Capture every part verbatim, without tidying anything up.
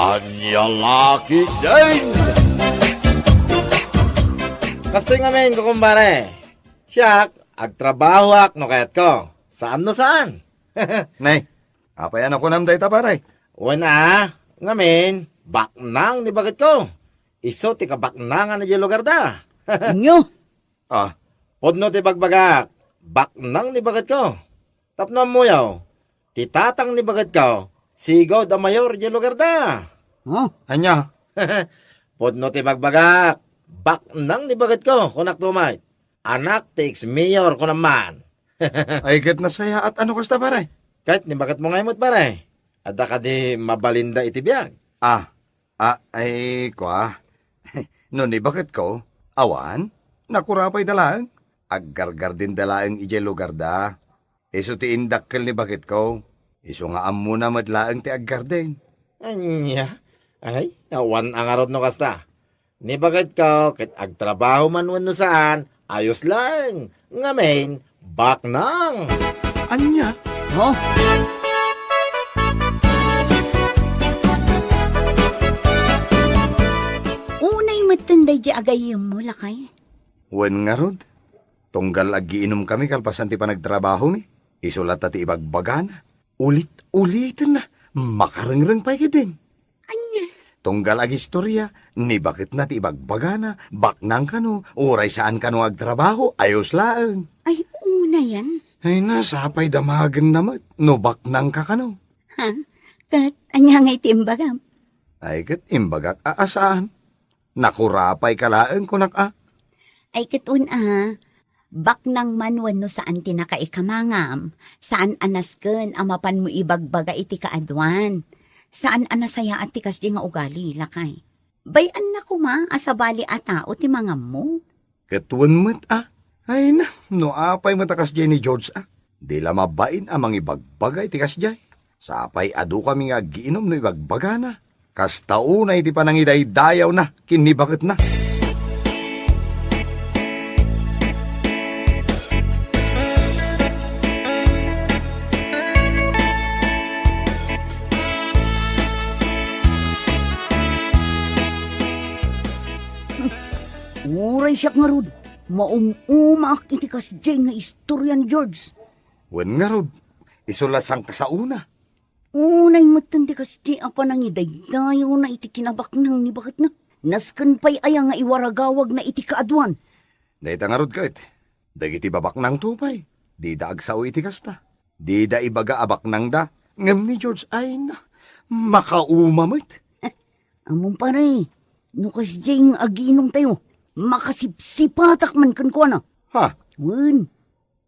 Ania la ketdin? Kastoy ngamin, kukumpare. Siak, agtrabahoak no kayatko. Saan no saan. Nay, apay a nakunam dayta, pare? Wen a, ngamin, baknang ni baketko. Isu ti kabaknangan idiay lugarda. Inyo? Ah. Pudno ti bagbagak, baknang ni baketko. Tapno ammoyo, ti tatang ni baketko, sigud a mayor idiay lugarda. Huh? Ania? Pudno ti bagbagak, baknang ni baketko, kunak tumay. Anak ti ex-mayor, kunam man. Ay, ket nasayaat a no kasta, pare. Ket ni baketmo ngay met, pare. Adda kadi mabalinda iti biag? Ah, ah, ay, kua. No ni baketko, awan, nakurapayda laeng. Aggargardenda laeng idiay lugarda. Isu ti indakkel ni baketko. Isu nga ammona met laeng ti aggarden. Ania? Ay, awan a ngarud no kasta. Ni baketko ket agtrabaho man wenno saan, ayos laeng. Ngamin, baknang. Ania? Huh? Unay metten daydi agayemmo, lakay. Wen ngarud, tunggal aggiinumkami kalpasan ti panagtrabahomi, isu latta ti ibagbagana. Ulit-ulitenna, makarengreng pay ketdin. Ania? Tunggal agistoria, ni baketna ti ibagbagana, baknang kano, uray saan kano agtrabaho, ayos laeng. Ay, unayan. Ay, nasapay damagenna met, no baknang ka kano. Ha? Ket, ania ngay ti imbagam? Ay, ket imbagak a, a saan. Nakurapay ka laeng, kunak a. Ay, ket wen a, baknang man wenno saan ti nakaikamangam, saan a nasken a mapanmo ibagbaga iti kaaduan. Saan a nasayaat ti kasdi nga ugali, lakay. Bay-anna koma a sabali a tao ti mangammo. Ket wen met a. Ay na, no apay met a kasdiay ni George a. Di la mabain a mangibagbaga iti kasdiay. Sapay adu kami nga aggiinum no ibagbagana. Kasta unay ti panangidaydayawna ken ni baketna. Uray siak ngarud, maum-umaak iti kasdiay nga istorya ni George. Wen ngarud, isu la sangkasaona. Unay metten ti kasdi a panangidaydayawna iti kinabaknang ni baketna. Nasken pay aya nga iwaragawagna iti kaaduan? Dayta ngarud ket, dagiti babaknangto pay, dida agsao iti kasta. Dida ibaga a baknangda, ngem ni George, ay na, makauma met. Eh, ammom pare, no kasdiay nga aginumtayo, makasipsipatak man kenkuana. Ha? Wen,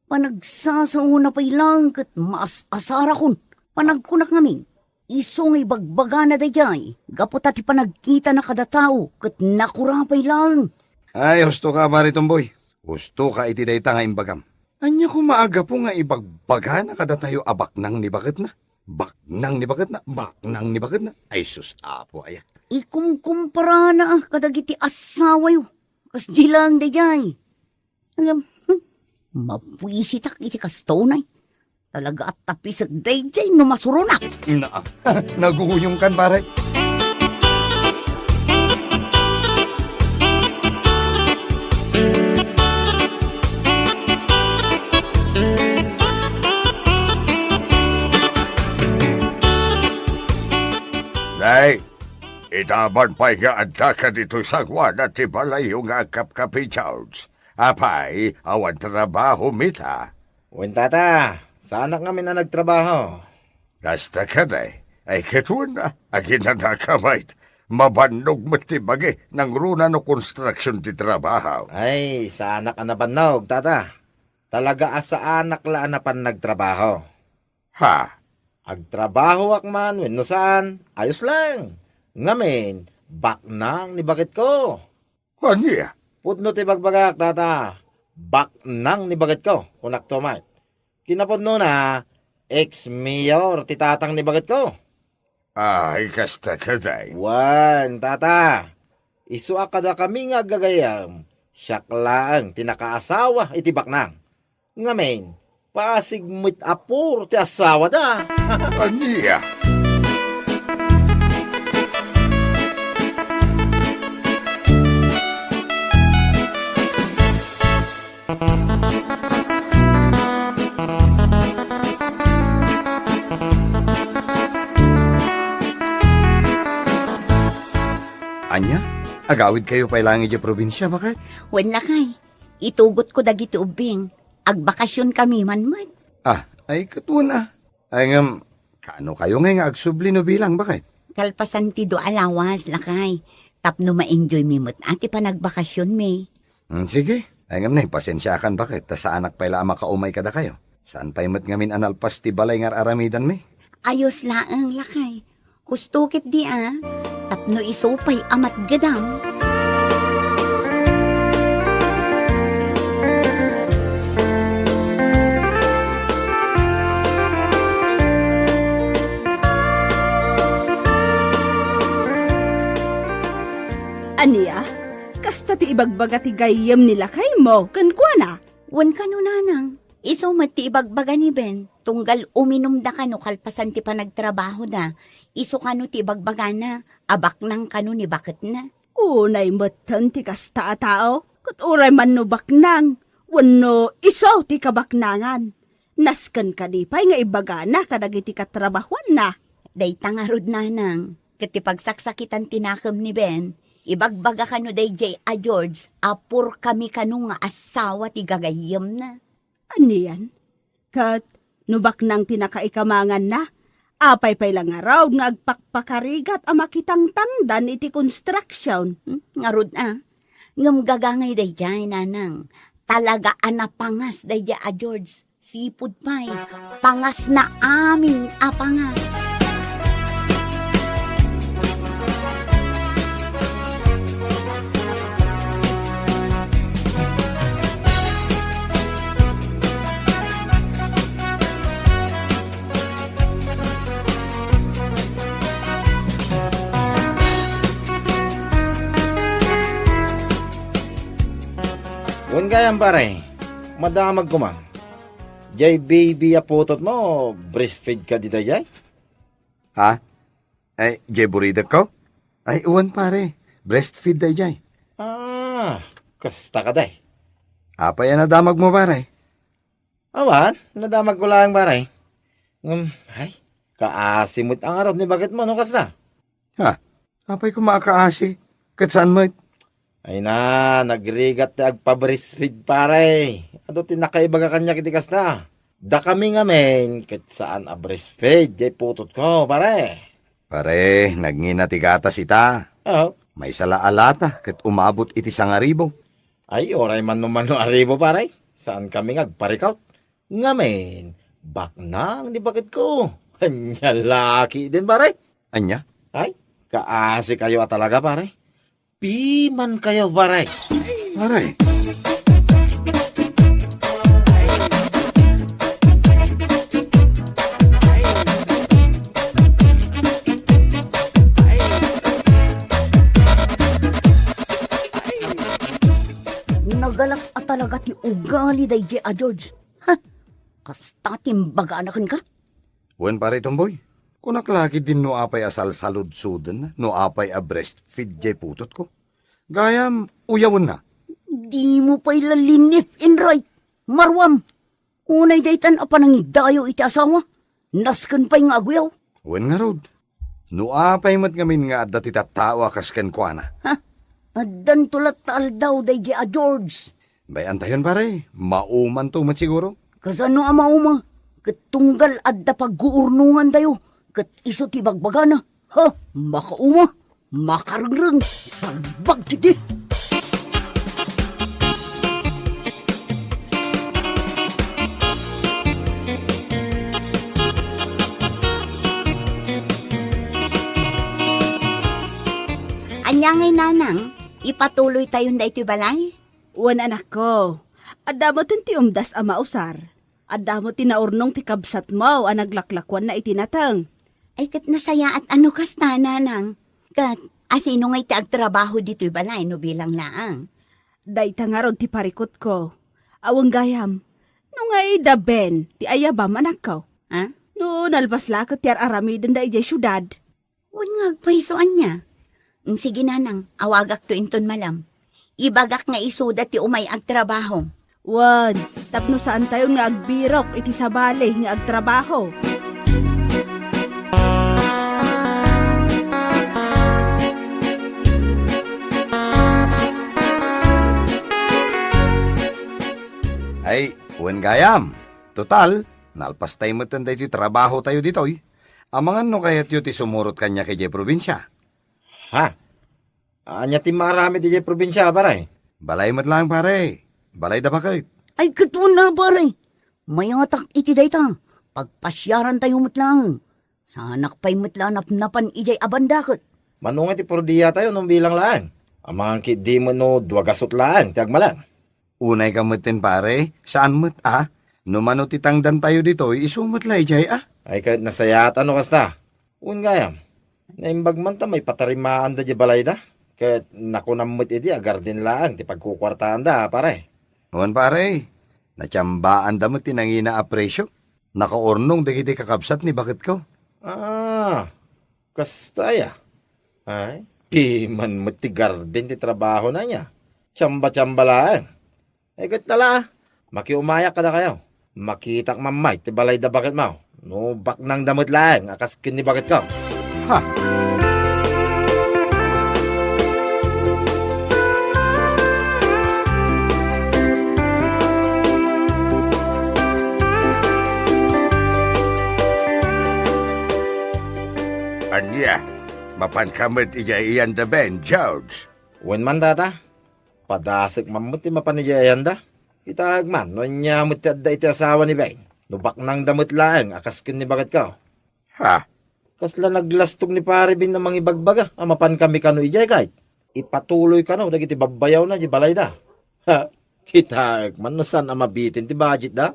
panagsasaona pay laeng ket maas-asarakon. Panagkunak ngamin, isu nga ibagbagana daydiay, gapu ta ti panagkitana kada tao ket nakurapay laeng. Ay, husto ka, Pare Tomboy. Husto ka iti dayta nga imbagam. Ania koma a gapu nga ibagbagana kadatayo a baknang ni baketna? Baknang ni baketna, baknang ni baketna. Ay, sus, Apo, aya. Ikumkumparana kadagiti asawayo. Kasdi laeng daydiay. Ngem, hmm, mabuisitak iti kasta unay. Talaga a tapisek daydiay no masuronak. Na, naguyongkan, pare. Nay, ita man pay nga adda ka ditoy sanguana ti balayyo nga agkapkapi, George. Apay, awan trabaho, mita? Wen, tata, saanak ngamin a nagtrabaho. Kasta kadi, ay ket wen a, aginana ka met. Mabannog met ti bagi, nangruna no construction ti trabaho. Ay, saanak a nabannog, tata. Talaga a saanak la a napan nagtrabaho. Ha? Agtrabahoak man wenno saan, ayos lang. Ngamin, baknang ni baketko. Ania? Pudno ti bagbagak, tata. Baknang ni baketko, kunak to met. Kinapudnona, ex-mayor ti tatang ni baketko. Ay, kasta kadi. Wen, tata. Isu a kadakami nga aggagayam, siak laeng ti nakaasawa iti baknang. Ngamin, pasig met a puro ti asawada. Ania? Ania? Agawidkayo pay laeng idiay probinsia, baket? Wen, lakay. Itugotko dagiti ubbing. Agbakasionkami man met. Ah, ay, ket wen a. Ay, ngem, kaano kayo ngay nga agsubli no bilang, baket? Kalpasan ti dua a lawas, lakay. Tapno ma-enjoymi met a ti panagbakasionmi. Hmm, sige. Ay, ngem, nay, pasensiakan, baket, ta saanak pay la a makaumay kadakayo. Saan pay met ngamin a nalpas ti balay nga ar-aramidanmi? Ayos laeng, lakay. Husto ketdi a, tapno isu pay a matgedam. Ania? Kasta ti ibagbaga ti gayyem ni lakaymo kenkuana? Wen kano, nanang. Isu met ti ibagbaga ni Ben, tunggal uminumda kano kalpasan ti panagtrabahoda. Isu kano ti ibagbagana, a baknang kano ni baketna. Unay metten ti kasta a tao, ket uray man no baknang, wenno isu ti kabaknangan. Nasken kadi pay nga ibagana kadagiti katrabahoanna. Dayta ngarud, nanang, ket ti pagsaksakitan ti nakem ni Ben, ibagbaga kano daydiay a George a purkami kano nga asawa ti gagayyemna. Anian? Ket no baknang ti nakaikamanganna, apay pay la ngarud nga agpakpakarigat a makitangtangdan iti construction? Hmm, ngarud a. Ngem gagangay daydiay, nanang. Talaga a napangas daydiay a George. Sipud pay, pangasna amin a pangas. Wen gayam, pare, madamag koma. Jay baby a putotmo, breastfeed kadi dayjay? Ha? Ay, jay buridekko? Ay, wen, pare. Breastfeed dayjay. Ah, kasta kadi. Apay a nadamagmo, pare? Awan, nadamagko laeng, pare. Ngem, ay, kaasi met a ngarud ni baketmo no kasta. Ha? Apay koma a kaasi? Ket saan met? Ay na, nagrigat ti agpa-breastfeed, pare. Adu ti nakaibaga kaniak iti kasta. Dakami ngamin, ket saan a breastfeed, jay putotko, pare. Pare, nagngina ti gatas ita. Oo. Maysa la a lata, ket umabot iti sangaribu. Ay, uray man no mano aribu, pare. Saan kami nga agparikaw? Ngamin, baknang ni baketko. Ania la ketdin, pare? Ania? Ay, kaasi kayo a talaga, pare. Piman kayo, pare. Pare. Nagalas a talaga ti ugali daydi a George. Ha? Kasta ti imbagana kenka? Wen, pare Tomboy, kunak la ketdin no apay a salsaludsoden, no apay a breastfeed jay putotko. Gayam, uyawenna. Dimo pay la linif in right, Maruam. Unay daytan a panangidayo iti asawa, nasken pay nga aguyaw. Wen ngarud, no apay met ngamin nga adda ti tattao a kas kenkuana? Ha? Addanto latta aldaw daydi a George. Bay-antayon, pare, maumanto met siguro. Kasano a mauma? Ket tunggal adda pagguurnongantayo, ket isu ti bagbagana. Ha? Makauma? Makarengreng, salbag ti di. Ania ngay, nanang, ipatuloytayon daytoy balay? Wen, anakko, adda metten ti umdas a mausar. Adda met ti naurnong ti kabsatmo a naglaklakuanna iti nateng. Ay, ket nasayaat a no kasta, nanang. Ket asino ngay ti agtrabaho ditoy balay no bilang laeng? Dayta ngarud ti parikutko. Awan gayam. No ngay da Ben ti ayabam, anakko? Ha? No nalpas la ket ti ar-aramidenda idiay siudad. Wen nga agpayso ania? Mm, sige, nanang, awagakto inton malam. Ibagak nga isuda ti umay agtrabaho. Wen, tapno saantayon nga agbirok iti sabali nga agtrabaho. Wen gayam, total, nalpastay metten daytoy trabahotayo ditoy. Amangan no kayatyo ti sumurot kaniak idiay probinsia. Ha? Ania ti maaramid idiay probinsia, pare? Balay met laeng, pare. Balay da baket. Ay, ket wen a, pare. Mayatak iti dayta. Pagpasiarantayo met laeng. Saanak pay met la a napnapan idiay a banda ket. Mano nga ti purdiatayo no bilang laeng? Amangan ketdi met no dua gasut laeng ti agmalem. Unay ka metten, pare, saan met a? No mano ti tangdantayo ditoy, isu met la idiay a? Ay, ket nasayaat no kasta. Wen gayam, naimbag man ta maipatarimaanda diay balayda. Ket nakunam met idi a garden laeng ti pagkukuartaanda, pare. Wen, pare, natiambaanda met ti nangina a presio. Nakaurnong dagiti kakabsat ni baketko. Ah, kasta aya. Ay, piman met ti garden ti trabahona ania. Tiamba-tiamba laeng. Ay, ket tala, makiumayak kadakayo. Makitak mammay ti balay da baketmo. No baknangda met laeng a kas ken ni baketko. Ha! Ania? Mapanka met idiay iyanda, Ben, George? Wen man, Tata. Padasek man met ti mapan idiay iyanda. Kitaek man no ania met ti adda iti asawa ni Ben. No baknangda met laeng a kas ken ni baketko. Ha? Kasla naglastog ni Pare Ben a mangibagbaga a mapankami kano idiay, ket ipatuloy kano dagiti babbayawna idiay balayda. Ha? Kitaek man no saan a mabitin ti budgetda.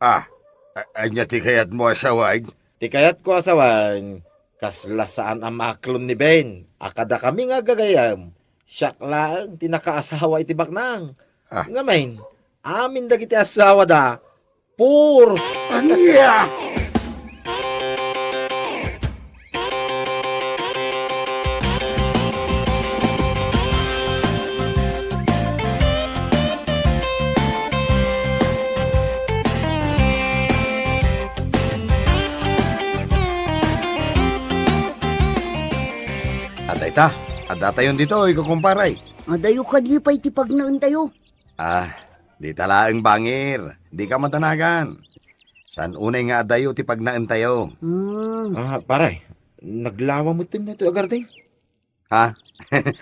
Ah, a-, ania ti kayatmo a sawen? Ti kayatko a sawen, kasla saan a maaklon ni Ben a kadakami nga aggagayyem, siak laeng ti nakaasawa iti baknang. Ah. Ngamin, amin dagiti asawada, pur. Ania? Adda ita, addatayon ditoy, kukumpare. Adayo kadi pay ti pagnaentayo. Ah, dita laeng bangir, dika madanagan. Saan unay nga adayo ti pagnaentayo. Hmm. Ah, pare, naglawa metten daytoy a garden? Ha?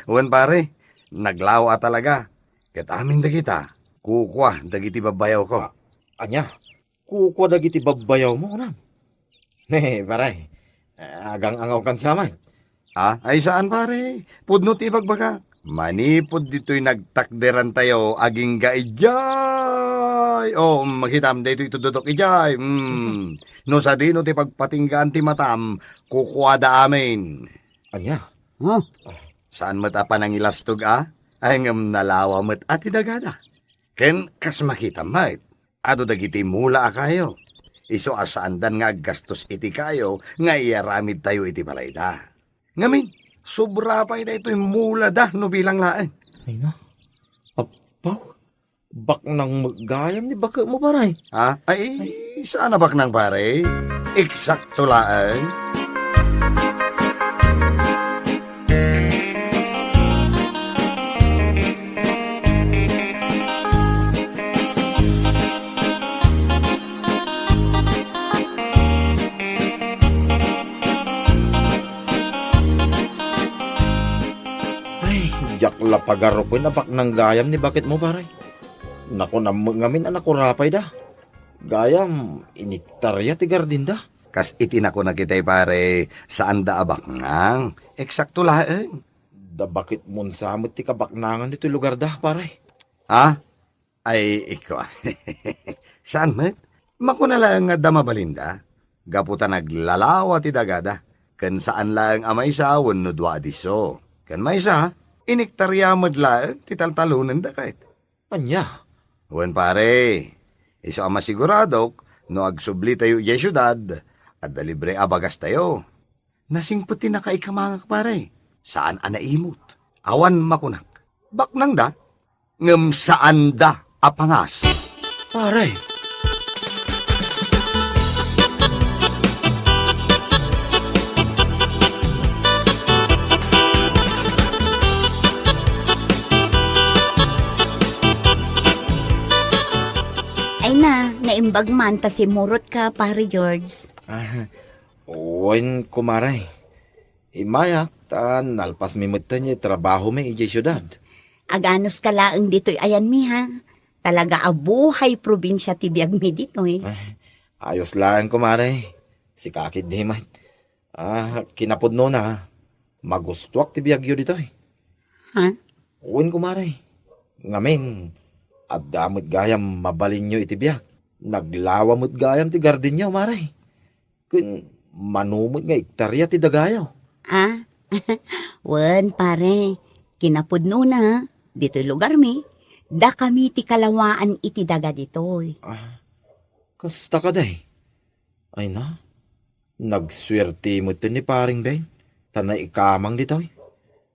Wen, pare, naglawa a talaga. Ket amin dagita, kukua dagiti babbayawko. Ah, ania? Kukua dagiti babbayawmo, kunam? He, pare, agang-angawkan sa man. Ah, ay saan, pare. Pudno ti ibagbagak. Manipud ditoy nagtakderantayo, agingga idiay. Oh, makitam daytoy itudodok idiay. Hmm. No sadino ti pagpatinggaan ti matam, kukuada amin. Ania? Huh? Saan met a panangilastog a? Ay, ngem nalawa met a ti dagada. Ken kas makitam met, adu dagiti mula a kayo. Isu a saandan nga aggastos iti kayo nga iyaramidtayo iti balayda. Ngamin, sobra pay daytoy mulada no bilang laeng. Ay na, apaw, baknang met gayam ni baketmo, pare. Ha? Ay, saan a baknang, pare. Eksakto laeng. Ay, diak la pagarupen a baknang gayam ni baketmo, pare. Nakunam met ngamin a nakurapayda. Gayam, iniktarya ti gardinda. Kas iti nakunak itay, pare, saanda a baknang. Eksakto laeng. Da baketmon sa met ti kabaknangan ditoy lugarda, pare. Ha? Ay, ikua. Saan met? Makuna laeng nga adda mabalinda. Gapu ta naglalawa ti dagada. Ken saan laeng a maysa wenno dua a disso. Ken maysa, iniktarya met laeng ti taltalonenda ket. Ania? Wen, pare, isu a masiguradok, no agsublitayo idiay siudad, adda libre a bagastayo. Nasingpet ti nakaikamangak, pare. Saan a naimut. Awan makunak. Baknangda, ngem saanda a pangas. Pare. Ay, Imbag man ta simmurotka, Pare George. Ah, wen, kumare. Immayak ta nalpasmi metten ti trabahomi idiay siudad. Aganuska laeng ditoy ayanmi, ha? Talaga a buhay probinsia ti biagmi ditoy. Ah, ayos laeng, kumare. Sika ketdi met. Ah, kinapudnona, magustuak ti biagyo ditoy. Ha? Wen, kumare. Ngamin, adda met gayam mabalinyo iti biag. Naglawa met gayam ti gardenyo, mare. Ken mano met nga ektaria ti dagayo. Ah? Wen, pare. Kinapudnona, ditoy lugarmi, dakami ti kalawaan iti daga ditoy. Ah, kasta kadi? Ay na, nagsuerte met ni Pareng Ben, ta naikamang ditoy.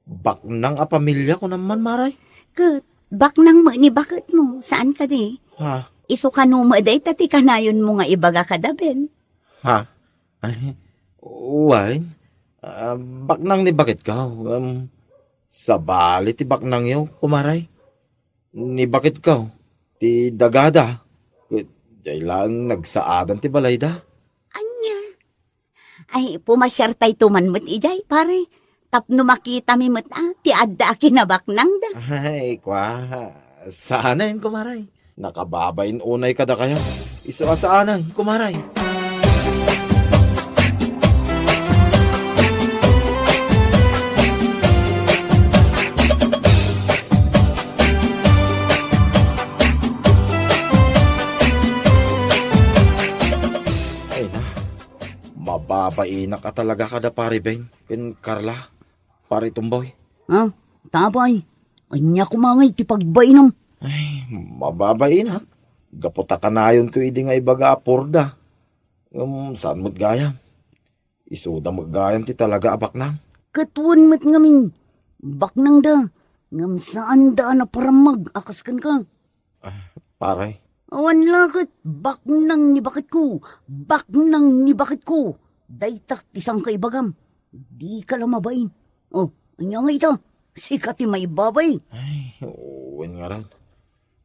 Baknang a pamilia, kunam man, mare. Ket baknang met ni baketmo, saan kadi? Ha? Isu kano met dayta ti kanayonmo nga ibaga kada Ben? Ha? Ay, wen, ah, baknang ni baketko, um, sabali ti baknangyo, kumare. Ni baketko, ti dagada, ket diay laeng nagsaadan ti balayda. Ania? Ay, pumasiartayto man met idiay, pare. Tapno makitami met, ah, ti adda a kinabaknangda. Ay, kua, saanen, kumare. Nakababain unay kadakayo. Isu a saanen, kumare. Ay na, mababainak a talaga kada Pare Ben ken Carla, Pare Tumboy. Ah, tapay, ania koma ngay ti pagbainam? Ay, mababainak. Gapu ta kanayonko idi nga ibaga a purda. Ngem saan met gayam. Isuda met gayam ti talaga a baknang. Ket wen met ngamin, baknangda, ngem saanda a naparammag a kas kenka. Ah, pare. Awan la ket baknang ni baketko, baknang ni baketko. Dayta ti sangka ibagam. Dika la mabain. Oh, ania nga ita? Sika ti maibabain. Ay, wen ngarud.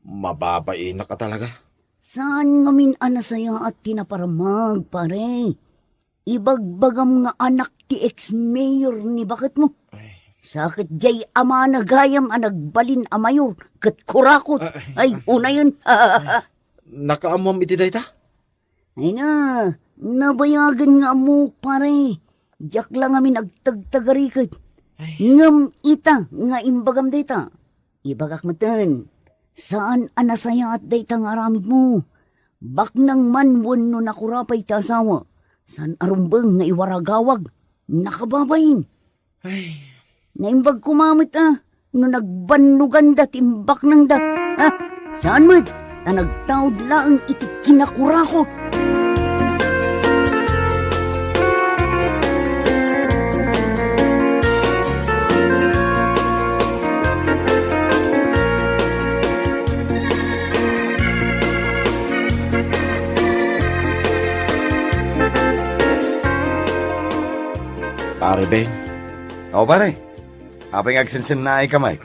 Mababainak a talaga. Saan ngamin a nasayaat ti naparammag, pare? Ibagbagam nga anak ti ex-mayor ni baketmo. Ay. Sa ket diay amana gayam a nagbalin a mayor ket kurakot. Ah, ay. Ay, unayen. Ay, nakaammoam iti dayta? Ay na, nabayagen nga ammok, pare. Diak la ngamin agtagtagariket. Ay. Ngem ita nga imbagam dayta. Ibagak metten, saan a nasayaat dayta nga aramidmo. Baknang man wenno nakurapay ti asawa, saan a rumbeng nga iwaragawag, nakababain. Ay. Naimbag koma met a no nagbannoganda ti imbaknangda. Ha? Saan met? Ta nagtaud laeng iti kinakurakot. Pare Ben. O, pare. Apay nga agsensennaayka met?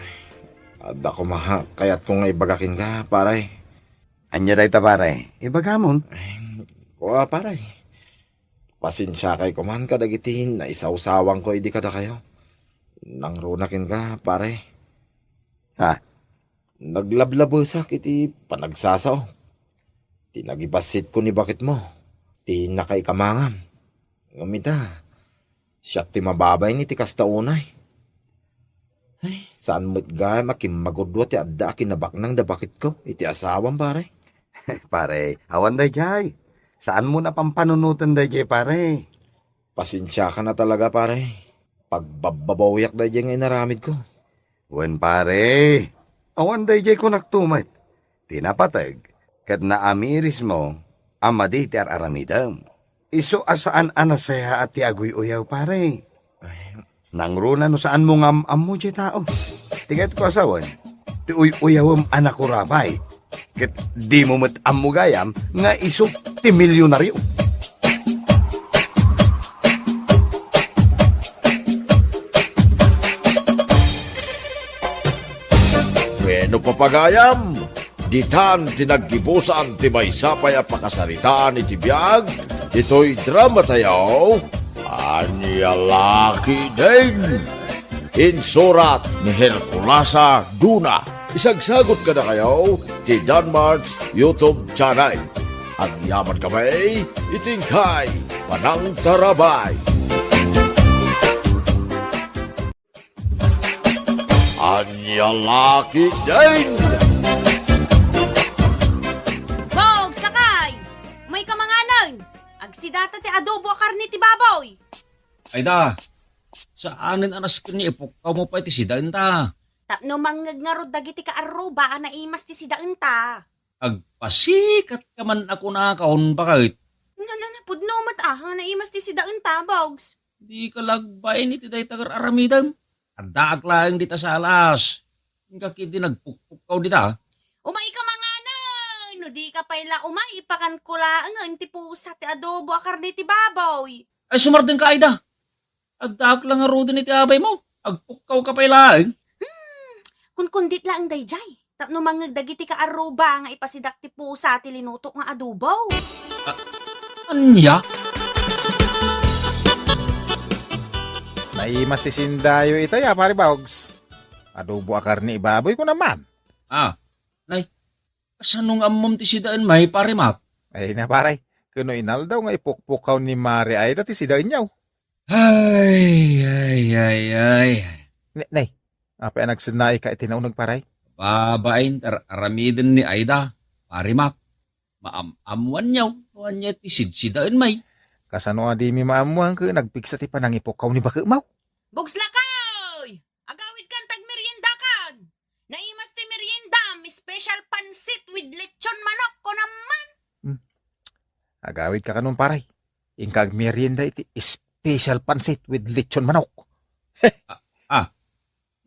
Adda koma kayatko nga ibaga kenka, pare. Ania dayta, pare? Ibagamon. Ay, kua, pare. Pasensiakay koman kadagiti naisawsawangko idi kadakayo. Nangruna kenka, pare. Ha? Naglablabesak iti panagsasao. Ti nagibassitko ni baketmo, ti nakaikamangam. Ngem ita, siak ti mababain iti kasta unay. Ay, saan met gayam a kimmagudua ti adda a kinabaknang da baketko iti asawam, pare. Pare, awan daydiay. Saanmo a pampanunoten daydiay, pare. Pasensiakan a talaga, pare. Pagbabbabawiak daydiay nga inaramidko. Wen, pare. Awan daydiay kunakto met. Ti napateg, ket naamirismo a madi ti ar-aramidem. Isu a saan a nasayaat ti aguy-uyaw, pare. Ay. Nangruna no saanmo nga am-ammo diay tao. Ti kayatko a sawen, ti uy-uyawem a nakurapay. Ket dimo met ammo gayam nga isu ti milionario. Bueno, papagayam, Ditan ti naggibusan ti maysa pay a pakasaritaan iti biag, ditoy dramatayo, Ania La Ketdin. Insurat ni Herculasa Duna. Isagsagut kadakayo ti Danmart's YouTube channel. Agyaman kami iti inkay panangtarabay. Ania La Ketdin. Bogs, lakay! Umayka manganen! Agsidata ti adobo a karne ti baboy! Ayda, saanen a nasken nga ipukkawmo pay ti sidaenta. Tapno mangngeg ngarud dagiti kaarruba a naimas ti sidaenta. Agpasikatkaman a kunakon, baket. Nanana, pudno met a, nga naimas ti sidaenta, Bogs. Dika la agbain iti dayta nga ar-aramidem. Addaak laeng dita sa alas. Inka ketdi nagpukpukkaw dita. Umayka manganen! No dika pay la umay, ipakanko laengen ti pusa ti adobo a karne ti baboy. Ay, sumardengka, Ayda. Addaak la ngaruden iti abaymo. Agpukkawka pay laeng. Hmm, kunkundit laeng daydiay. Tapno mangngeg dagiti kaarruba nga ipasidak ti pusa ti linutok nga adobo. A-, ania? Naimas ti sindayo itay a, Pare Bogs. Adobo a karne ibaboy ko naman. Ah, nay, kasano nga ammom ti sidaen may, Pare Mak? Ay na, pare. Kuno inaldaw nga ipukpukkaw ni Mare Ayda ti sidaenyo. Ay, ay, ay, ay. Ne-, nay, apay a nagsennaika iti nauneg, pare? Babain, ar-, aramiden ni Ayda, Pare Mak. Maam-ammuanyo no ania ti sidsidaen may. Kasano a dimi maammuan ket nagpigsa ti panangipukkaw ni baketmo? Bogs, lakay! Agawidkan ta agmeriendakan. Naimas ti meriendam, special pansit with lechon manok, kunam man. Hmm. Agawidka kanon, pare. Inka agmerienda iti special pansit with lechon manok. Ah, ah.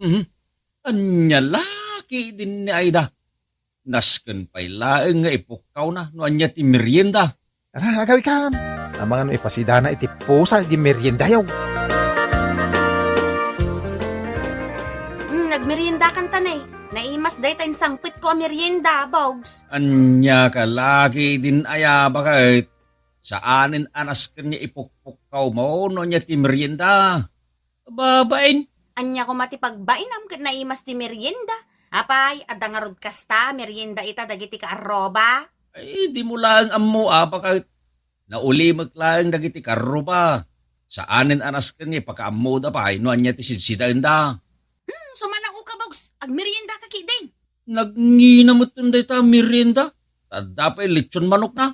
Mhm. Ania la ketdin ni Ayda. Nasken pay laeng nga ipukkawna no ania ti merienda. Tara, agawidkan. Amangan no ipasidana iti pusa ti meriendayo. Hmm, nagmeriendakan ta ne. Naimas dayta insangpetko a merienda, Bogs. Ania ka la ketdin aya, baket? Saanen a nasken nga ipukpukkawmo no ania ti merienda. Babain. Ania koma ti pagbainam ket naimas ti merienda? Apay, adda ngarud kasta a merienda ita dagiti kaarruba? Ay, dimo laeng ammo, a, baket. Naulimek laeng dagiti kaarruba. Saanen a nasken nga ipakaammoda pay no ania ti sidsidaenda. Hmm, sumanaoka, Bogs. Agmeriendaka ketdin. Nagngina metten dayta a merienda. Adda pay lechon manokna.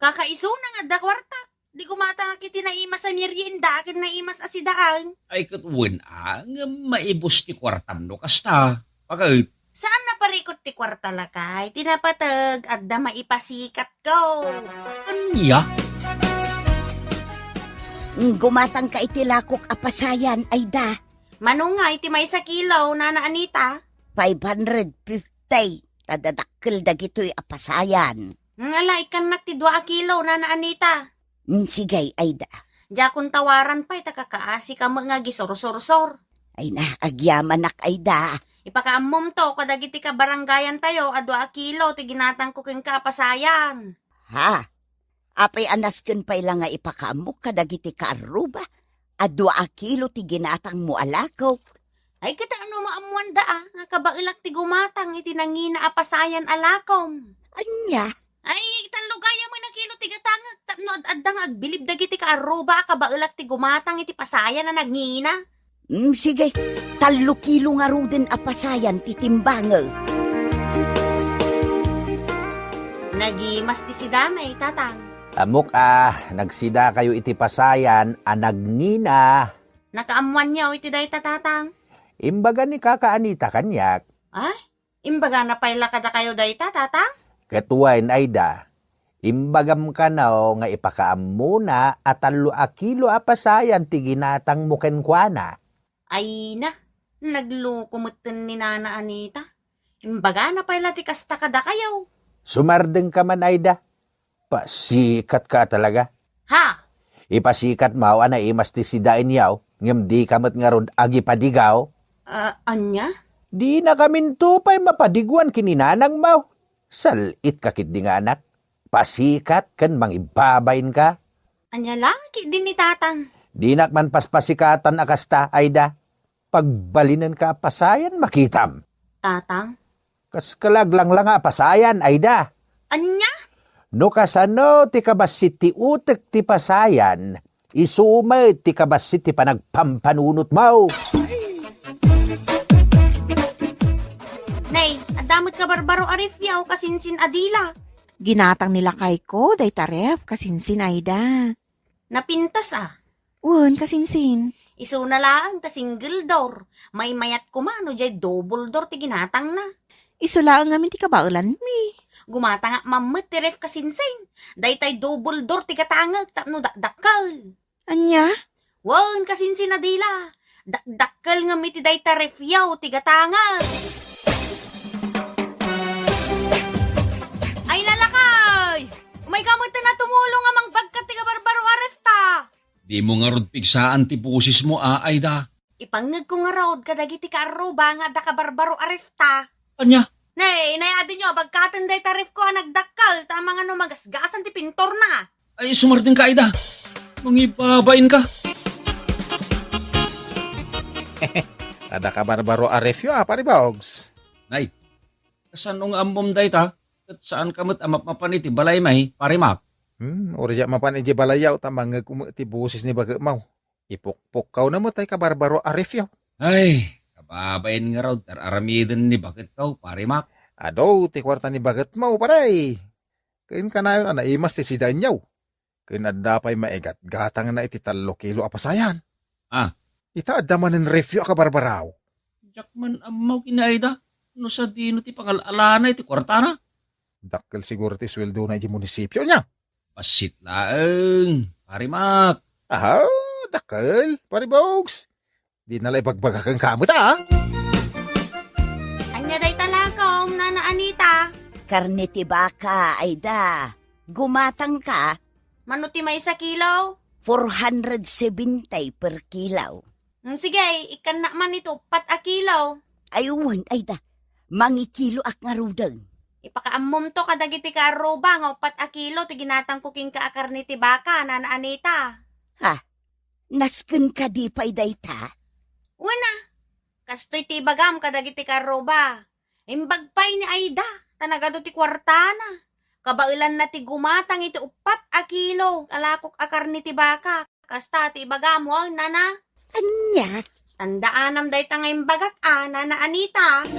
Kakaisuna nga adda kuarta. Di gumatangak iti naimas a merienda ken naimas a sidaen. Ay, ket wen a, ngem maibus ti kuartam no kasta. Baket. Saan a parikut ti kuarta, lakay. Ti napateg, adda maipasikatko. Ania? Gumatangka iti lakok a pasayan, Ayda. Mano nga iti maysa kilo, Nana Anita? Five hundred fifty. Ta dadakkel dagitoy a pasayan. Ngala, ikkannak ti dua a kilo, Nana Anita. Mm, sige, Ayda. Diakon tawaran pay ta kakaasika met nga agisursursor. Ay na, agyamanak, Ayda. Ipakaammomto kadagiti kabarangayantayo a dua a kilo ti ginatangko kenka a pasayan. Ha? Apay a nasken pay la nga ipakaammok kadagiti kaarruba a dua a kilo ti ginatangmo a lakok? Ay, ket no maammoanda a, nga kabaelak ti gumatang iti nangina a pasayan a lakom. Ania? Ay, tallo gayam a kilo ti gatangek tapno ad-adda nga agbilib dagiti kaarruba a kabaelak ti gumatang iti pasayan a nangina. Mm, sige. Tallo kilo ngaruden a pasayan ti timbangek. Nagimas ti sidamay, Tatang. Ammok a, nagsidakayo iti pasayan a nangina. Nakaammoanyo iti dayta, Tatang? Imbaga ni Kaka Anita kaniak. Ay, imbagana pay la kadakayo dayta, Tatang? Ket wen, Ayda, imbagam kano nga ipakaammona a tallo a kilo a pasayan ti ginatangmo kenkuana. Ay na, nagloko metten ni Nana Anita. Imbagana pay la ti kasta kadakayo. Sumardengka man, Ayda. Pasikatka a talaga. Ha? Ipasikatmo a naimas ti sidaenyo, ngem dika met ngarud agipadigaw. Ah, ania? Dinakaminto pay mapadiguan ken ni nanangmo. Sal-itka ketdi nga anak, pasikat ken mangibbabainka. Ania la ketdi ni Tatang? Dinak man paspasikatan a kasta, Aida. Pagbalinenka a pasayan, makitam. Tatang? Kas ka la aglanglanga a pasayan, Aida. Ania? No kasano ti kabassit ti utek ti pasayan, isu met ti kabassit ti panagpampanunotmo. Nay, adda met kabarbaro a refyo, kasinsin a dila. Ginatang ni lakayko dayta ref, kasinsin, Aida. Napintas a. Wen, kasinsin. Isuna laeng ta single door. Maymayat koma no diay double door ti ginatangna. Isu laeng ngamin ti kabaelanmi. Gumatangak man met ti ref, kasinsin. Daytay double door ti gatangek tapno dakdakkel. Ania? Wen, kasinsin a dila. Dakdakkel ngem iti dayta refyo ti gatangek. Ay, lalakay! Umayka met a tumulong a mangbagka ti kabarbaro a refta. Dimo ngarud pigsaan ti bosesmo, a, Aida. Ipangngegko ngarud kadagiti kaarruba nga adda kabarbaro a refta. Ania? Nay, nay, adinyo bagkaten dayta refko a nagdakkel, ta amangan no magasgasan ti pinturna. Ay, sumardengka, Aida. Mangibabainka. Adda kabarbaro a refyo, a, Pari Bogs. Nay, kasano nga ammom dayta? Ket saanka met a mapmapan iti balaymi, Pari Mac? Hmm, uray diak mapan idiay balayyo, ta mangngegko met ti boses ni baketmo. Ipukpukkawna met tay kabarbaro a refyo. Ay, kababain ngarud ti ar-aramiden ni baketko, Pari Mac. Adu ti kuarta ni baketmo, pare. Ken kanayon a naimas ti sidaenyo. Ken adda pay maigatgatangna iti tallo kilo a pasayan. Ah. Ita adda manen refyo a kabarbaraw. Diak man ammo ken ni Aida no sadino ti pangal-alana iti kuartana. Dakkel siguro ti sueldona iti munisipio, ania? Bassit laeng, Pari Mac. Aha, dakkel, Pari Bogs. Dina la ibagbaga kenka met, a? Ania dayta lakom, Nana Anita? Karne ti baka, Aida. Gumatangka? Mano ti maysa kilo? Four hundred seventy per kilo. Mm, sige, ikkannak man iti uppat a kilo. Ay, wen, Aida. Mangikiloak ngaruden. Ipakaammomto kadagiti kaarruba nga uppat a kilo ti ginatangko kenka a karne ti baka, Nana Anita. Ha? Nasken kadi pay dayta? Wen a, kastoy ti ibagam kadagiti kaarruba. Imbag pay ni Aida, ta nagadu ti kuartana. Kabaelanna ti gumatang iti uppat a kilo a lakok a karne ti baka. Kasta ti ibagam, wen, Nana? Ania? Tandaanam dayta nga imbagak a, Nana Anita.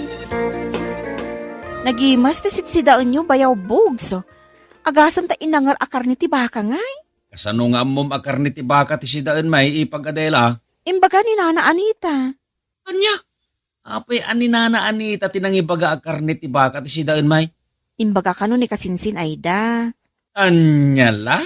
Nagimas ti sitsidaenyo, Bayaw Bogs. Agasem ta inanger a karne ti baka ngay? Kasano nga ammom a karne ti baka ti sidaenmi, Ipag Adela? Imbaga ni Nana Anita. Ania? Apay a ni Nana Anita ti nangibaga a karne ti baka ti sidaenmi? Imbaga kano ni kasinsin Aida. Ania la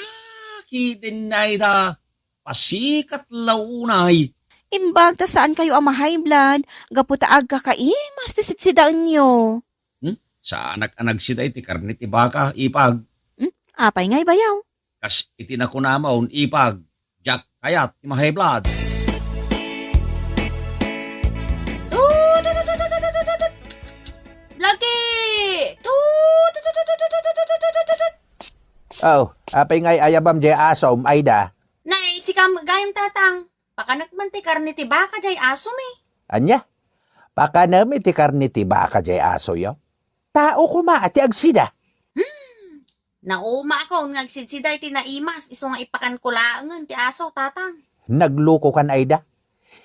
ketdin ni Aida? Pasikat la unay. Imbag ta saankayo a ma-high blood gapu ta agkakaimas ti sitsidaenyo. Hmm? Saanak a nagsida iti karne ti baka, Ipag. Hmm? Apay ngay, Bayaw? Kas iti nakunamon, Ipag, diak kayat ti ma-high blood. Blackie! Oh, apay ngay ayabam diay asom, Aida? Nay, sika gayam, Tatang. Pakanek man ti karne ti baka diay asomi. Ania? Pakanem iti karne ti baka diay asoyo? Tao koma a ti agsida. Hmm. Naumaakon nga agsidsida iti naimas, isu nga ipakanko laengen ti aso, Tatang. Naglukokan, Aida.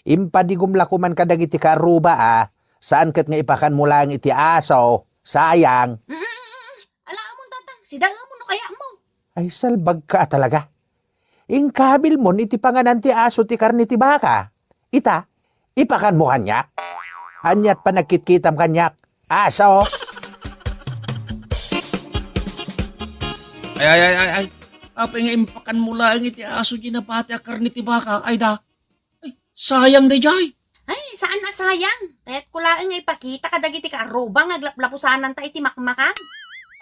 Impadigom la koman kadagiti kaarruba a, saan ket nga ipakanmo laeng iti aso, sayang. Mm, mm, mm, mm. Alaemon, Tatang, sidaemon no kayatmo. Ay, salbagka a talaga. Inkabilmon iti panganan ti aso ti karne ti baka. Ita, ipakanmo kaniak. Aniat panagkitkitam kaniak, aso? Ay, ay, ay, ay, ay. Apay nga impakanmo laeng iti aso diay nabati a karne ti baka, Aida? Ay, sayang daydiay. Ay, saan a sayang. Kayatko laeng nga ipakita kadagiti kaarruba nga aglaplapusananta iti makmakan.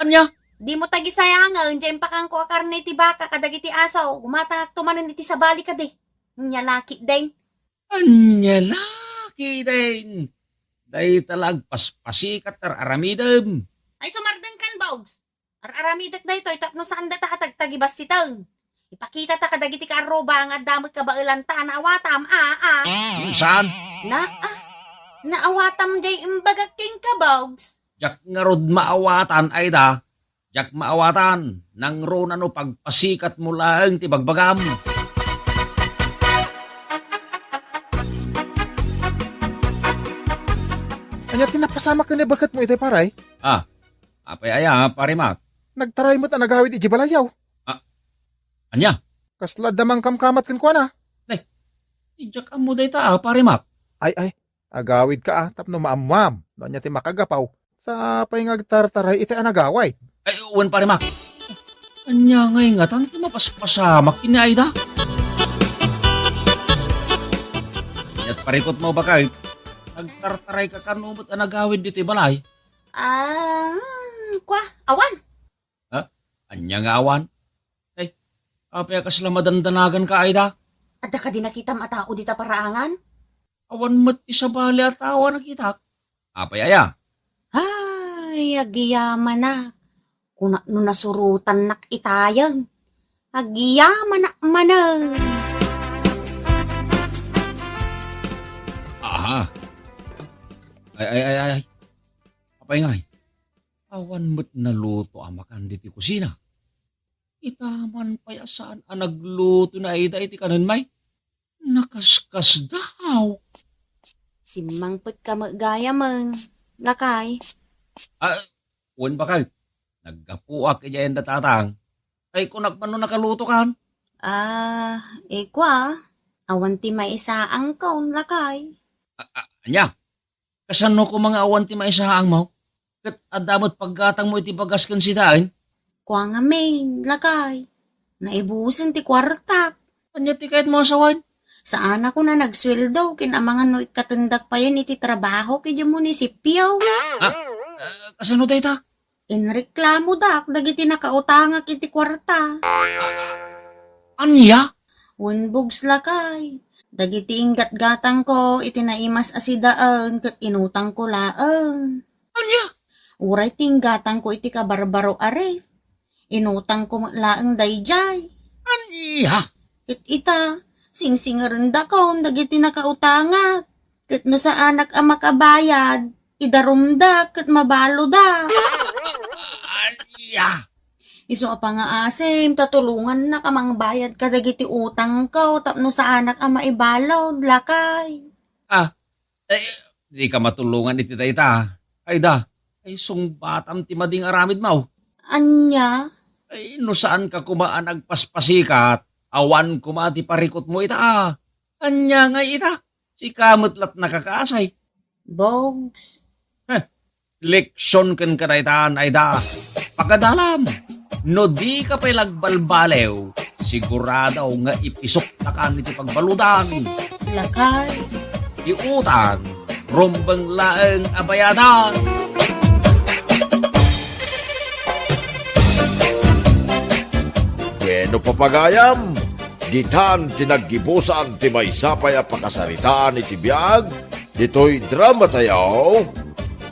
Ania? Dimo tagisayangen diay impakanko a karne ti baka kadagiti aso. Gumatangakto manen iti sabali kadi. Ania la ketdin? Ania la ketdin? Dayta la agpaspasikat ti ar-aramidem. Ay, sumardengkan ba? Kabags. Ar-aramidek daytoy tapno saan data a tagtagibassiten. Ipakitata kadagiti kaarruba nga adda met kabaelanta, naawatam, a, a. Hmm, saan? Na, a, naawatam diay imbagak ken kabags. Diak ngarud maawatan, Aida. Diak maawatan, nangruna no pagpasikatmo laeng ti bagbagam. Ania ti napasamak ken ni baketmo itay, pare? Ah, apay aya, Pare Mac? Nagtaray met a nagawid idiay balayyo. Ah, ania? Kasla adda mangkamkamat kenkuana. Nay, diak ammo dayta, ah, Pare Mac. Ay, ay, agawidka, ah, tapno maammuam no ania ti makagapu. Sa pay nga agtartaray iti a nagawid? Ay, wen, Pare Mac. Ania ngay ngatan ti mapaspasamak ken ni Aida? Ket parikutmo, baket, nagtartarayka kano met a nagawid ditoy balay? Ah, hmm, kua, awan. Ha? Ania nga awan? Ay, apay a kasla madandanaganka, Aida? Adda kadi nakitam a tao dita paraangan? Awan met ti sabali a tao a nakitak. Apay aya? Ay, agyamanak. Kuna no nasurotannak itayen. Agyamanak manen. Aha. Ay, ay, ay, ay. Apay ngay? Awan met naluto a makan ditoy kusina. Ita man pay a saan a nagluto ni Aida iti kanen, may nakaskasdaw. Simmangpetka met gayamen, lakay. Ah, wen, baket. Naggapuak idiay anda tatang. Ay, kunak man no nakalutokan. Ah, ikua, awan ti maisaangkon, lakay. A-, a-, ania? Kasano koma nga awan ti maisaangmo? Ket adda met paggatangmo iti bagas ken sidaen? Kua ngamin, lakay. Naibusen ti kuartak. Ania ti kayatmo a sawen? Saanak a nagsueldo ken amangan no ikkatendak payen iti trabahok idiay munisipio. Ah, ah, kasano dayta? Inreklamodak dagiti nakautangak iti kuarta. Ania? Wen, bugs, lakay. Dagiti inggatgatangko iti naimas a sidaen ket inutangko laeng. Ania? Uray ti inggatangko iti kabarbaro a ref, inutangko met laeng daydiay. Ania? Ket ita, singsingerendakon dagiti nakautangak. Ket no saanak a makabayad, idarumda ket mabaluda. Ania? Isu a pangngaasim ta tulongannak a mangbayad kadagiti utangko tapno saanak a maibalud, lakay. Ah, eh, dika matulongan iti dayta. Ay da, ay sungbatam ti madi nga aramidmo. Ania? Ay, no saanka koma a nagpaspasikat, awan koma ti parikutmo ita, ah. Ania ngay ita? Sika met la't nakakaasay. Bogs. Heh, leksion kenka dayta, Nay da. Pagadalam, no dika pay la agbalbaliw, sigurado nga ipisuktakan iti pagbaludan. Lakay. Ti utang, rumbeng laeng a bayadan. Bueno, papagayam, ditan ti naggibusan ti maysa pay a pakasaritaan iti biag ditoy dramatayo,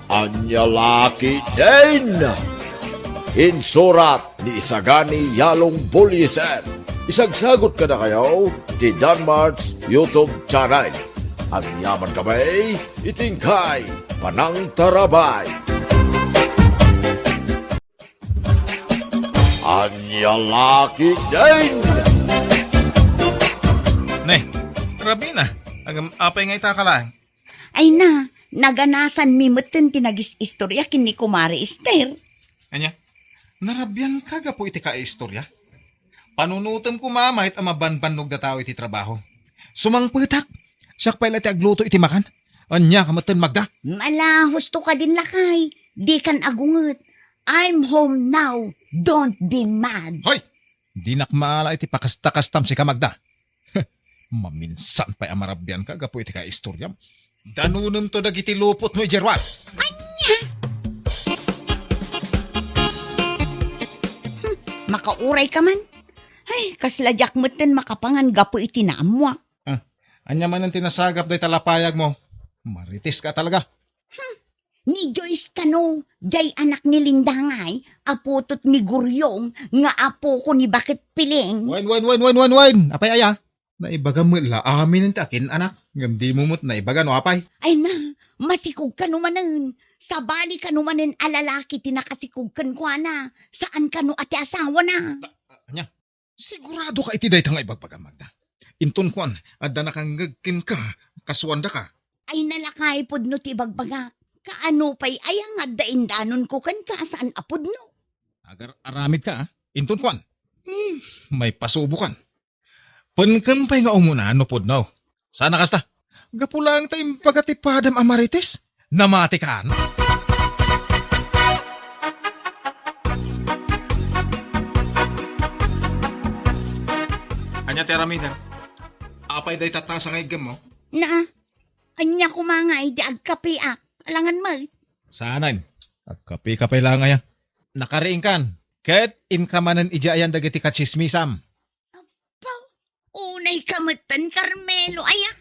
Ania La Ketdin. Insurat ni Isagani Yalong Bullieser. Isagsagut kadakayo ti Danmart's YouTube channel. Agyamankami iti inkay panangtarabay. Ania La Ketdin! Ne, Rabina, agam-, apay nga ita ka laeng? Ay na, naganasanmi metten ti nagis-istorya ken ni Kumare Ester. Ania, narabianka gapu iti kaiistorya? Panunotem koma met a mabanbannog dataw iti trabaho. Sumangpetak, siak pay la ti agluto iti makan. Ania ka metten, Magda? Ala, husto kadin, lakay. Dikan agunget. I'm home now. Don't be mad. Hoy! Dinak maala iti pakastakastam, sika, Magda. Maminsan pay a marabianka gapu iti kaistoryam. Danunemto dagiti lupotmo idiay ruar. Ania? Hmm, makaurayka man. Ay, kasla diak metten makapangan gapu iti naammoak. Ah, ania manen ti nasagap dayta lapayagmo? Maritiska talaga. Hmm. Ni Joyce kano, jay anak ni Linda ngay, apoto ni Guryong, nga apoko ni Baket Piling. Wen, wen, wen, wen, wen, wen! Apay aya? Naibagam met la amin ti akin-anak, ngem dimo met naibaga no apay. Ay na, masikog kano manen. Sabali kano manen a lalaki ti nakasikog kenkuana, saan kano a ti asawana. A-, a-, ania? Sigurado ka iti dayta nga ibagbagam, Magda? Inton kuan, adda nakangngeg kenka, kasuandaka. Ay nalakay pudno ti ibagbagak. Kaano pay aya nga adda indanonko kenka a saan a pudno? Agar-aramid ka, ah. Inton kuan. Hmm, may pasubokan. Penken pay nga umuna no pudno. Saan a kasta? Gapu laeng ta imbaga ti padam a Marites, namati kan. Ania ti aramidem? Apay dayta tasa nga iggemmo? Na, ania koma nga idi agkapiak? Alangan met. Saanen? Agkapi ka pay laeng aya. Nakariingkan. Ket inka manen idiay ayan dagiti katsismisam. Apo, unay ka metten, Carmelo, aya?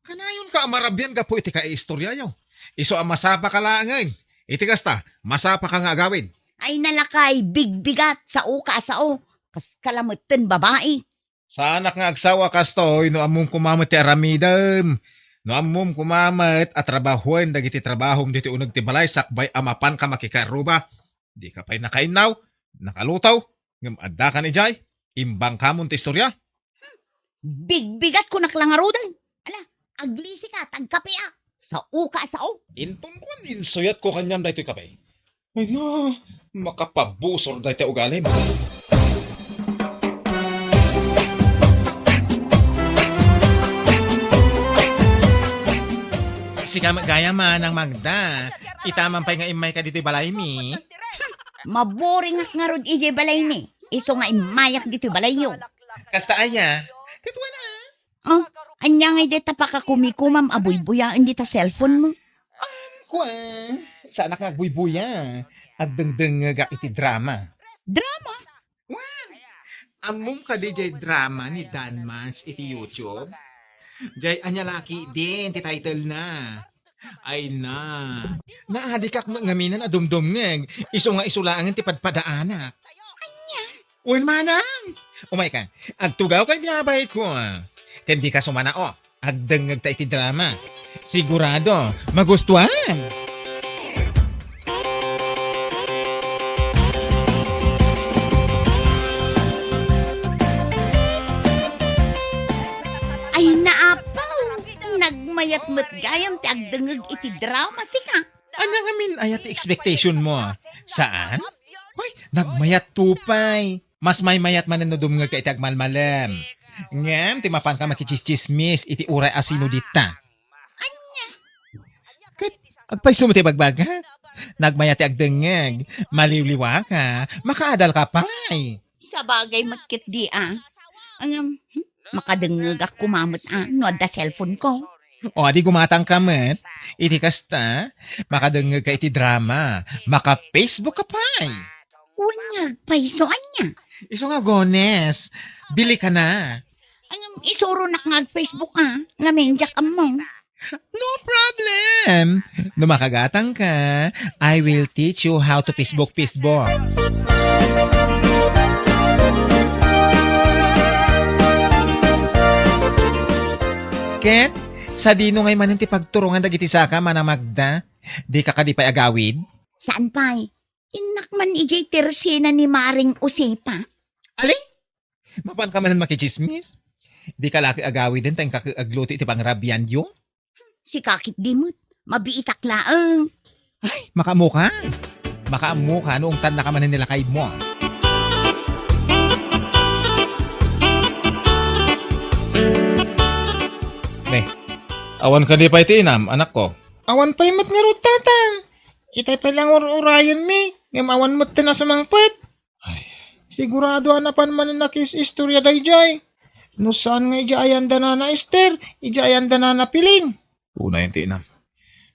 Kanayon ka a marabian gapu iti kaiistoriayo. Isu a masapa ka laengen. Iti kasta, masapa ka nga agawid. Ay nalakay, bigbigat, sao ka a sao. Kas kalametten babai. Saanak nga agsawa kastoy no ammom koma met ti aramidem. No ammom koma met a trabahoen dagiti trabahom ditoy uneg ti balay sakbay a mapanka makikaruba. Dika pay nakainnaw, nakalutaw, ngem addakan idiay, imbangkamon ti istorya. Bigbigat kunak la ngaruden. Ala, aglisi ka, tagkape a. Sao ka, sao. Inton kuan, insuyat ko kaniam daytoy kape. Ay na, makapabusor dayta ugalim. Sika met gayam, Manang Magda. Ita man pay nga immayka ditoy balaymi. Maburingak ngarud idiay balaymi. Isu nga immayak ditoy balayyo. Kasta aya? Ket wala. Oh, ania ngay dayta pakakumikumam a buybuyaen dita cellphone mo? Ah, kuan, saanak nga agbuybuya. Agdengdengngegak iti drama. Drama? Wen, ammom kadi jay drama ni Dan Mans iti YouTube? Jay Ania Laki Din ti title na. Ay na. Naadikak met ngamin a dumdumngeg. Isu nga isu laengen ti padpadaanak. Ania? Wen manang. Umayka. Agtugawka iti abayko. Ken dika sumanao. Agdengngegta iti drama. Sigurado, magustuhan! Ay, naapaw! Nagmayat met gayam ti agdengngeg iti drama, sika. Ania ngamin aya ti expectation mo? Saan? Hoy, nagmayat to pay. Mas maymayat manen no dumngegka iti agmalmalem. Ngem ti mapanka makitsismis iti uray a sino dita. Ania? Ket agpayso met ti bagbagak? Nagmayat ti agdengngeg. Maliwliwaka. Makaadalka pay. Sabagay met ketdi a. Ngem, hmm, makadengngegak koma met a no adda cellphone ko. O, adi gumatangka met. Iti kasta, makadengngegka iti drama. Maka-Facebook ka pay. Wen nga agpayso, ania? Isu nga agones. Bili ka na. Ngem, isuronak nga agFacebook a, ngamin diak ammo. No problem! No makagatangka, I will teach you how to Facebook, Facebook. Ket, sadino ngay manen ti pagturongan dagiti saka, Manang Magda? Dika kadi pay agawid? Saan pay? Innak man idiay tersena ni Maring Josefa. Ali? Mapanka manen makitsismis? Dika la agawiden ta inka agluto iti pangrabianyo? Sika ketdi met. Mabiitak laeng. Ay, makaammoka. Makaammoka no ungtannaka manen ni lakaymo. Ne, awan kadi pay ti inam, anakko? Awan pay met ngarud, Tatang. Itay pay la nga ur-urayenmi, ngem awan met ti nasumangpet. Ay. Sigurado a napan manen a nakis-istorya daydiay. No saan nga idiay ayan da Nana Ester, idiay ayan da Nana Piling. Unayen ti inam.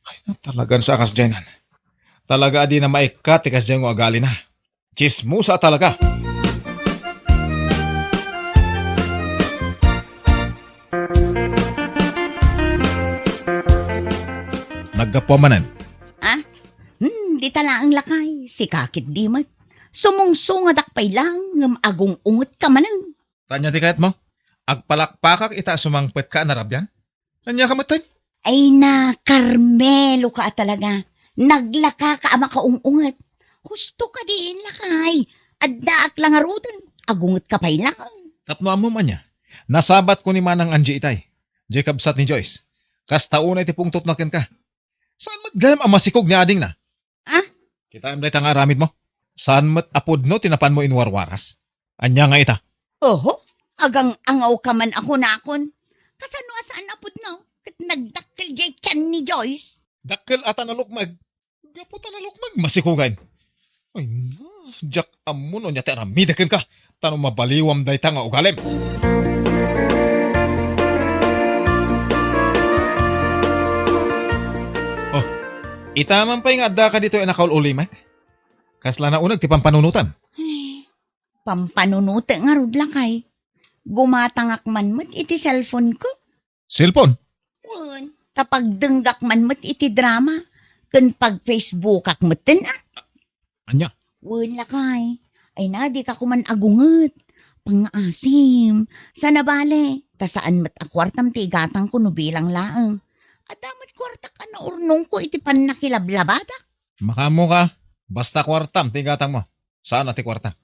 Ay, na, talagan sa kasdiay nan. Talaga a dina maikkat ti kasdiay nga agalina. Tsismosa a talaga. Naggapuam manen. Ah? Dita laeng, lakay, sika ketdi met. Sumungsungadak pay laeng ngem agung-ungetka manen. Ania ti kayatmo? Agpalakpakak ita a sumangpetka a narabian? Ania ka metten? Ay na, Carmelo ka a talaga. Naglaka ka a makaung-unget. Husto ka diin, lakay. Addaak la ngaruden. Agunget ka pay laeng. Tapno ammom ania? Nasabat ko ni Manang Angie itay. Diay kabsat ni Joyce. Kasta unay ti pungtotna kenka. Saan met gayam a masikog ni adingna? Ah? Kitaem dayta nga aramidmo. Saan met a pudno ti napanmo inwarwaras? Ania nga ita? Oho, agang-angaw ka man a kunakon. Kasano a saan a pudno? Ket nagdakkel diay tian ni Joyce. Dakkel a ta nalukmeg. Gapu ta nalukmeg, masikogen. Ay na, diak ammo no ania ti aramidek kenka. Ta no mabaliwam dayta nga ugalim. Oh, ita man pay nga addaka ditoy a nakaul-ulimek? Kasla nauneg ti pampanunotem? Ay, pampanunotek ngarud, lakay. Gumatangak man met iti cellphone ko. Cellphone? Wen, ta pagdenggak man met iti drama, ken pag-Facebookak metten, a. Ania? Wen, lakay. Ay na, dika koman agunget. Pangngaasim. Saan a bale, ta saan met a kuartam ti igatangko no bilang laeng. Adda met kuartak a naurnongko iti pannakilablabadak. Makaammoka, basta kuartam ti igatangmo. Saan a ti kuarta.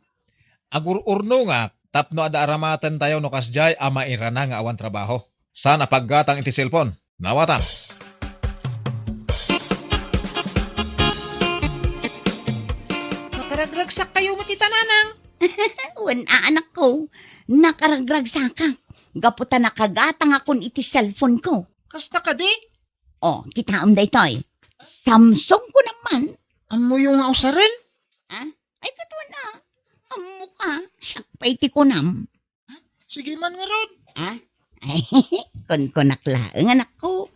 Agur-urnongak tapno adda aramatentayo no kasdiay a mairana nga awan trabaho. Saan a paggatang iti cellphone. Nawatam. Nakaragragsakkayo met ita, nanang. Wen a, anakko. Nakaragragsakak. Gapu ta nakagatangakon iti cellphone ko. Kasta kadi? O, kitaem daytoy. Samsung ko naman. Ammoyo nga usaren? Ah? Ay, kaduan a. Ammoka, siak pay ti kunam. Sige man ngarud. Ah? Ay, kunkunak laeng, anakko.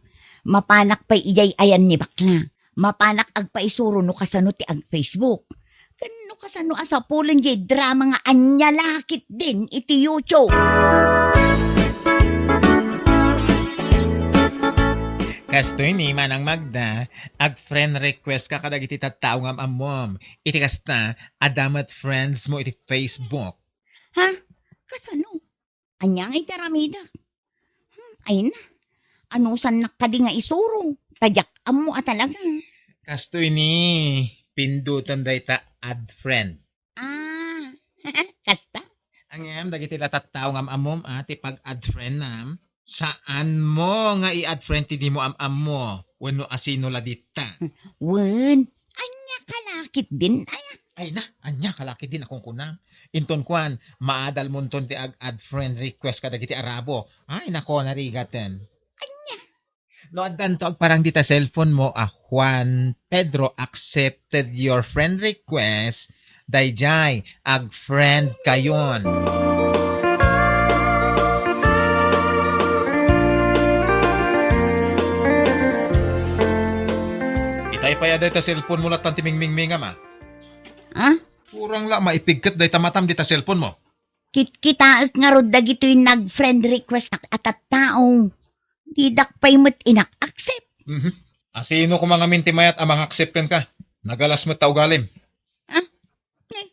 Mapanak pay idiay ayan ni bakla. Mapanak agpaisuro no kasano ti ag-Facebook. Ken no kasano a sapulen diay drama nga ania la ketdin iti YouTube. Kastoy ni Manang Magda, ag-friend request ka kadagiti tattao nga am-ammom. Iti kasta, adda met friends mo iti Facebook. Ha? Kasano? Ania nga iti aramidek? Hmm, ay na. Anusannak kadi nga isuro? Ta diak ammo a talaga. Kastoy ni, pindutem dayta add friend. Ah, kasta? Ngem dagiti la tattao nga am-ammom a ti pag-add friend nam, saan mo nga i-add friend ti dimo am-ammo wenno asino la ditta. Wen, ania ka la ketdin aya? Ay na, ania ka la ketdin a kunkunam? Inton kuan, maadalmonton ti ag-add friend request kadagiti Arabo. Ay nako, narigaten. Ania? No addanto agparang dita cellphone mo a Juan Pedro accepted your friend request, daydiay, ag-friend kayon. Itay pay a dayta cellphone mo lattan ti mingmingmingam, a. Ah? Kurang la maipigket dayta matam dita cellphone mo. Kitkitaek ngarud dagitoy nag-friend request a tattao. Didak pay met inak-accept. Mhm. Asino koma ngamin ti mayat a mangaccept kenka? Nagalas met ta ugalim. Ah? Eh,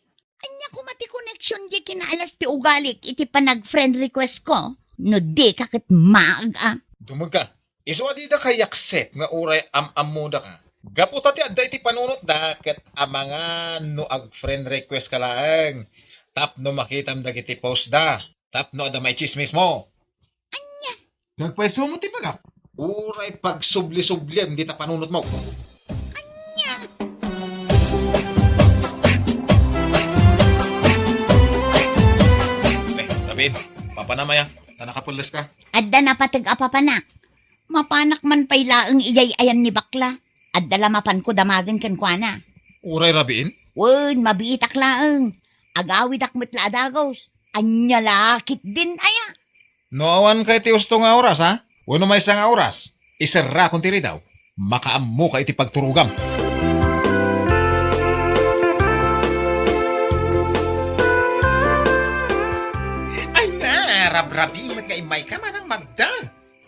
ania koma ti connection di kinaalas ti ugalik iti panag-friend request ko? No di ka ket maag a. Dumagka. Isu a didaka i-accept nga uray am-ammodaka. Gapu ta ti adda iti panunotda ket amangan no ag-friend request ka laeng tapno makitam dagiti post da, tapno adda maitsismis mo. Ania? Nagpayso mo ti bagak. Uray pagsubli-subliem dita panunot mo. Ania? Eh, David, papanam aya, ta nakapelles ka. Adda napateg a papanak. Mapanak man pay laeng idiay ayan ni bakla. Adda la mapanko damagen kenkuana. Uray rabiin? Wen, mabiitak laeng. Agawidak met la a dagus. Ania la ketdin aya? No awan kay ti usto nga oras, ha? Wenno maysa nga oras, iserrakon ti ridaw. Makaammoka iti pagturogam. Ay na, rabrabi met nga immayka, Manang Magda.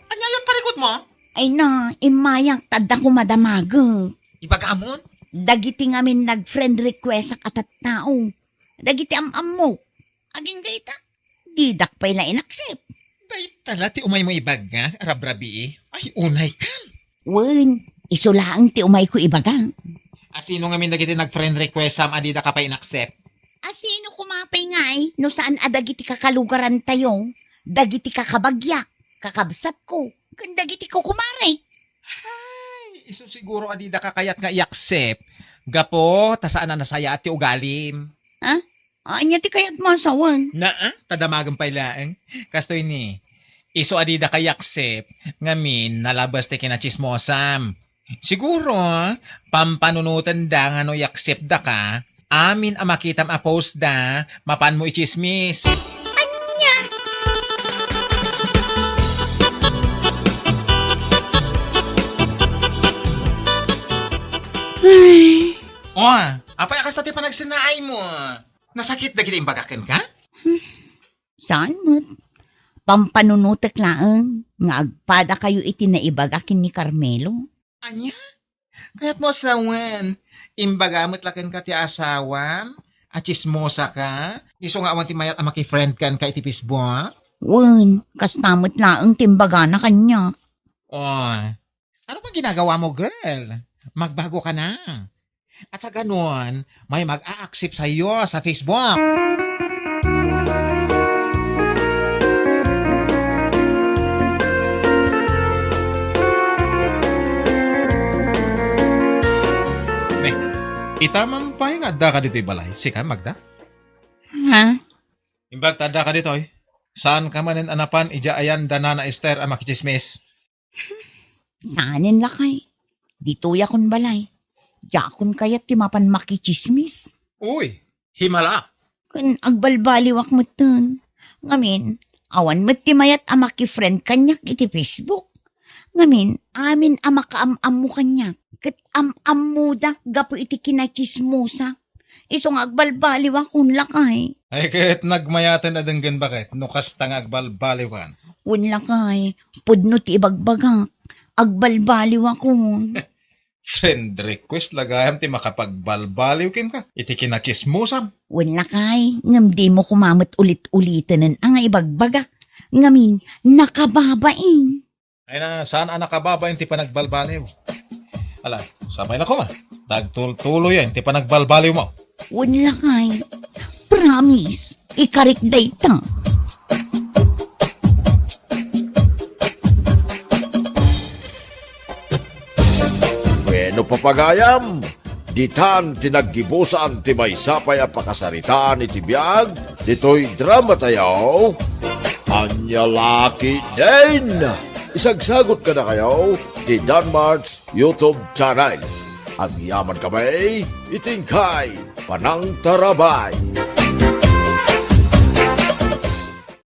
Ania aya parikutmo? Ay na, immayak ta adda koma damagek. Ibagamon, Dagiti ngamin nag-friend requestak a tattao, dagiti am-ammok. Agingga ita, didak pay la in-accept. Dayta la ti umaymo ibaga, rabrabii? Ay, unay kan. Wen, isu laeng ti umayko ibaga. Asino ngamin dagiti nag-friend requestam a didaka pay in-accept? Asino koma pay ngay no saan a dagiti kakalugarantayo, dagiti kakabagyak, kakabsatko, ken dagiti kukumarek? Ay, isu siguro a didaka kayat nga i-accept. Gapu ta saan a nasayaat ti ugalim. Ha? Ania ti kayatmo a sawen? Naa, ta damagem pay laeng. Kastoy ni, isu a didaka i-accept, ngamin nalabes ti kinatsismosam. Siguro, pampanunotenda nga no i-accept daka, amin a makitam a post da, mapanmo itsismis. Ania? Ay. O, apay a kasta ti panagsennaaymo? Nasakit dagiti imbagak kenka? Hmm, saan met. Pampanunotek laeng nga agpadakayo iti naibaga ken ni Carmelo. Ania? Kayatmo a sawen, imbaga met la kenka ti asawam a tsismosaka? Isu nga awan ti mayat a makifriend kenka iti Facebook? Wen, kasta met laeng ti imbagana kaniak. O, ano pay ginagawamo, girl? Magbago ka na. At sa ganun, may mag-a-accept sa'yo sa Facebook. Ne, ita man pay nga adda ka ditoy balay, sika, Magda? Ha? Imbag ta adda ka ditoy, saan ka manen a napan idiay ayan da Nana Esther a makitsismis? Saanen lakay. Ditoyakon balay. Diakon kayat ti mapan makitsismis. Uy, himala. Ken agbalbaliwak metten. Ngamin, awan met ti mayat a makifriend kaniak iti Facebook. Ngamin, amin a makaam-ammo kaniak, ket am-ammoda gapu iti kinatsismosak. Isu nga agbalbaliwakon lakay. Ay, ket nagmayaten a denggen baket no kasta nga agbalbaliwkan. Wen lakay, pudno ti ibagbagak. Agbalbaliwakon. Friend request la gayam ti makapagbalbaliw kenka iti kinatsismosam. Wen lakay, ngem dimo koma met ulit-ulitenen a nga ibagbagak. Ngamin, nakababain. Ay na, saan a nakababain ti panagbalbaliw? Ala, sapay la koma. Tagtultuloyen ti panagbalbaliwmo. Wen lakay. Promise, ikarik dayta. Bueno, papagayam, ditan ti naggibusan ti maysa pay a pakasaritaan iti biag ditoy drama tayo, Ania La Ketdin. Isagsagut kadakayo ti Danmart's YouTube channel. Agyaman kami iti inkay panangtarabay.